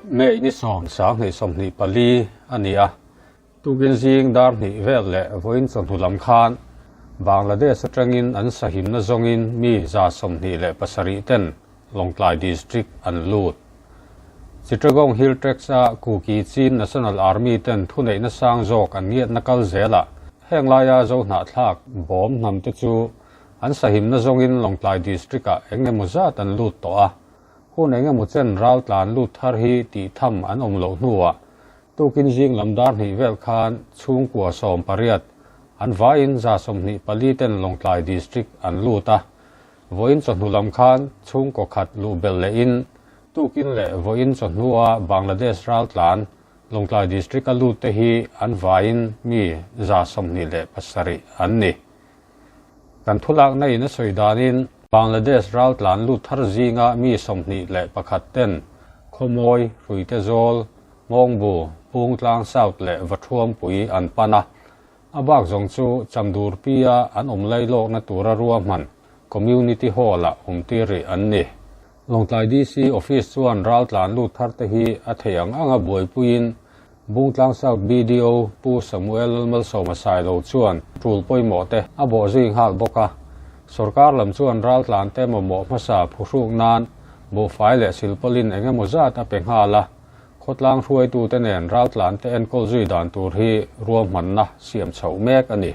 May ni sawm 2024 a ni a, tukin zing dar hnih vel leh vawiin chawhnu lam khan Bangladesh atangin an sahimna zawngin mi 27 ten Lawngtlai District an lut. Chittagong Hill Tracts a Kuki Chin National Army ten thuneihna sang zawk an ngiatna kal zelah heng laia Zohnahthlak bawm hnam te chu an sahimna zawngin Lawngtlai District ah eng emaw zat an lut tawh a, hun eng emaw chen ral tlan lut thar hi tih tham an awm loh hnuah tukin zing lam dar hnih vel khan chhungkua 18 an vaiin 24 ten Lawngtlai District an lut a, vawiin chawhnu lam khan chhungkaw khat luh belh lehin tukin leh vawiin chawhnua Bangladesh ral tlan Lawngtlai District a lut te hi an vaiin mi 27 an ni. Kan thulakna in a sawi danin Bangladesh ral tlan lut thar zinga mi 21 ten Khawmawi, Hruite Zawl, Ngawngbu, Bungtlang South leh Vathuampui an pan a. A bak zawng chu Chamdur Pia an awm lai lawkna tura ruahman Community Hall-ah awm tir rih an ni. Lawngtlai DC Office chuan ral tlan lut thar te hi a thei ang anga buaipuiin Bungtlang South BDO Pu Samuel Lalmalsawma Sailo chuan tul pawimawh te a bawh zui nghal bawk a. Sorkar lam chuan ral tlan te mamawh hmasa phuhruk nan buhfai leh silpawlin eng emaw zat a pe nghal a. Khawtlang hruaitute nen ral tlan te enkawl zui dan tur hi ruahmanna siam chhoh mek a ni.